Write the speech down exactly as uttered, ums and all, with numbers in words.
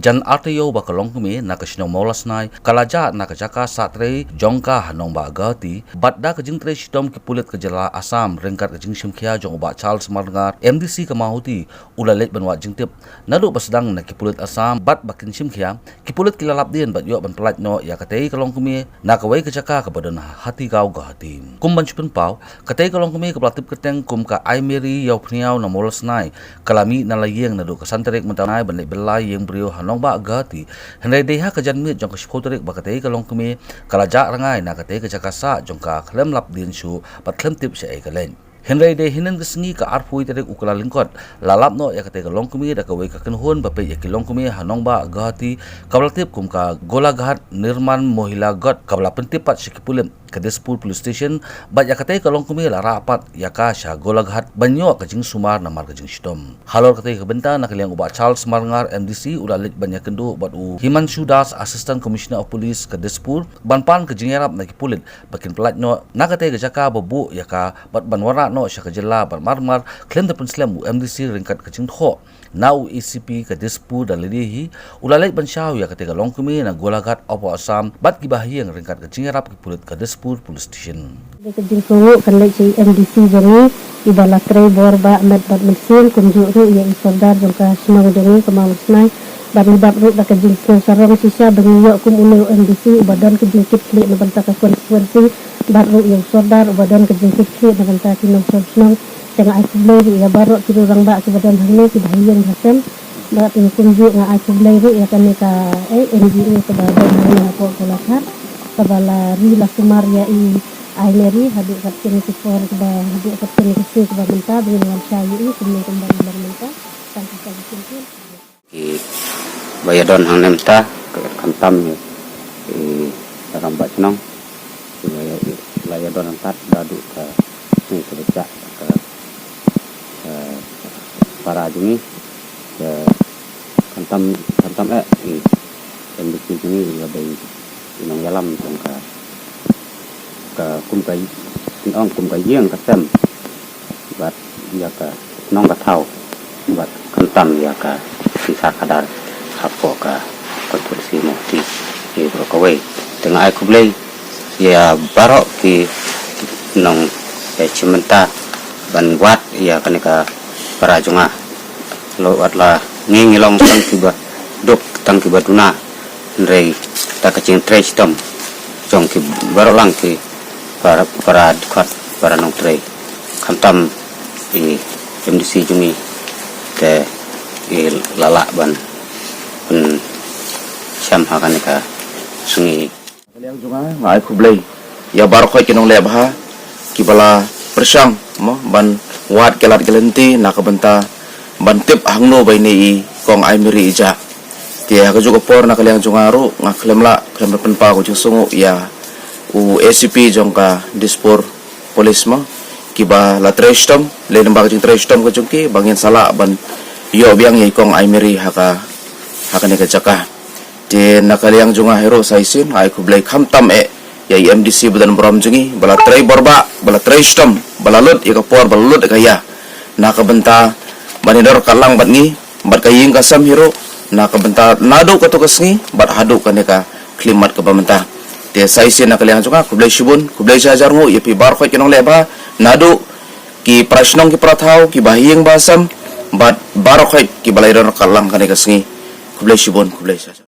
Kan arthaïew ba ka longkmie na ka shnong Mawlasnai ka la jah na ka jaka sah trei jong ka ha nongbah Guwahati bad da ka jingtrei shitom ki pulit ka jylla Assam ryngkat ka jingshimkhia jong u Bah Charles Marngar, M D C ka Mawhati, u la leit ban wad jingtip. Naduh ba sdang na ki pulit Assam bad ba kin shimkhia, ki pulit ki la lap dien bad ïoh ban pyllait noh ïa katei ka longkmie na kawei ka jaka kaba don ha Hatigaon, Guwahati. Kum ban shu pynpaw, katei ka longkmie kaba la tip kyrteng kum ka Aimeri Ïawphniaw na Mawlasnai ka la mih na la ïing naduh ka san tarik mynta u bnai ban leit bylla ïing briew ha nongbah Guwahati. Hynrei dei ha ka janmiet jong ka shiphew tarik ba katei ka longkmie ka la jah rngai na katei ka jaka sah jong ka khlem lap dien shuh bad khlem tip shaei ka leit. Hynrei dei hynnin ka sngi ka arphew tarik u Kyllalyngkot la lap noh ïa katei ka longkmie da kawei ka kynhun ba peit ïa ki longkmie ha nongbah Guwahati kaba la tip kum ka Golaghat Nirman Mohila Gutt, kaba la pyntip pat sha ki pulit ka Dispur Police Station bad ïa katei ka longkmie la rah pat ïa ka sha Golaghat ban ïoh ka jingsumar namar ka jingshitom. Halor katei ka bynta na ka liang u Bah Charles Marngar, M D C, u la leit ban ïakynduh bad u Himanshu Das, Assistant Commissioner of Police ka Dispur, ban pan ka jingïarap na ki pulit ba kin pyllait noh na katei ka jaka ba buh ïa ka bad ban wanrah noh sha ka jylla bad marmar khlem da pynslem u M D C ryngkat ka jingthoh na u A C P ka Dispur. Da lade hi u la leit ban shaw ïa katei ka longkmie na Golaghat, Upper Assam bad ki bahaïing ryngkat ka jingïarap ki pulit ka Dispur Police Station. Dei ka jingsngewnguh kan leit sha i M D C jong ngi, iba la trei bor ba met bad mynsiem, kumjuh ruh ïa i sordar jong ka shnong jong ngi ka Mawlasnai. Bad ngi dap ruh da ka jingsngew sarong shisha ba ngi ïoh kum une u M D C uba don ka jingkitkhlieh na bynta ka constituency, bad ruh ïa u sordar uba don ka jingkitkhlieh na bynta ki nongshong shnong. Te nga ai khublei ruh ïa baroh ki rangbah kiba don hangne, ki bahaïing bahasem. Bad kumjuh nga ai khublei ruh ïa kane ka, eh, N G O kaba don hangne hapoh Golaghat, kaba la ri la sumar ïa i Aimeri haduh katne ki por kaba, haduh katne ki sngi kaba mynta, ba ngin wan shah ïa i kumne kumba i long mynta. Tang kata ka jingkyrkhu. Kiba ïadon hangne mynta, khamtam i rangbah shnong, kiba ïa, la ïadon ryngkat naduh ka sngi kaba jah ka, ka para jong ngi, ka khamtam, khamtam eh i M D C jong ngi, iba dei i nongïalam jong ka, ka kum ka, ong kum ka ïing ka sem, bad ïa ka nong ka thaw, bad khamtam ïa ka pisa khadar hapoh ka constituency Mawhati, ïa baroh kawei. Te nga ai khublei ïa baroh ki nong, eh, shim bynta ban wad ïa kane ka para jong nga. Lo wat la ngi ngi long tang kiba duk, tang kiba duna, hynrei da ka jingtrei shitom jong ki baroh lang ki para, para dkhot, para nongtrei, khamtam i M D C jong ngi, te i la lah ban pynshem ha kane ka sngi. Ka liang jong nga, nga ai khublei ïa baroh khoit ki nongleh bha kiba la pyrshang mo ban wad ki lad ki lynti na ka bynta ban tip hangno ba ine i Kong Aimeri i jah. Te ha kajuh ka por na ka liang jong nga ruh nga khlem lah khlem da pynpaw ka jingsngewnguh ïa u A C P jong ka Dispur Police mo, kiba la trei shitom, lei lyngba ka jingtrei shitom ka jong ki ba ngin sa lah ban ïoh biang ïa i Kong Aimeri ha ka, ha kane ka jaka. Te na ka liang jong nga hi ruh sa shisien nga ai khublei khamtam eh ïa i M D C ba don burom jong ngi, ba la trei bor bha, ba la trei shitom, ba la lut ïa ka por, ba la lut ïa ka ïa. Na ka bynta ban ïadon ryngkat lang bad ngi, bad ka ïing ka sem hi ruh, na ka bynta naduh kato ka sngi bad haduh kane ka khyllipmat kaba mynta. Te sa shisien na ka liang jong nga, khublei shibun, khublei shihajar nguh ïa phi baroh khoit ki nongleh bha, naduh ki para shnong ki para thaw, ki bahaïing bahasem, bad baroh khoit kiba la ïadon ryngkat lang kane ka sngi. Khublei shibun, khublei shihajar.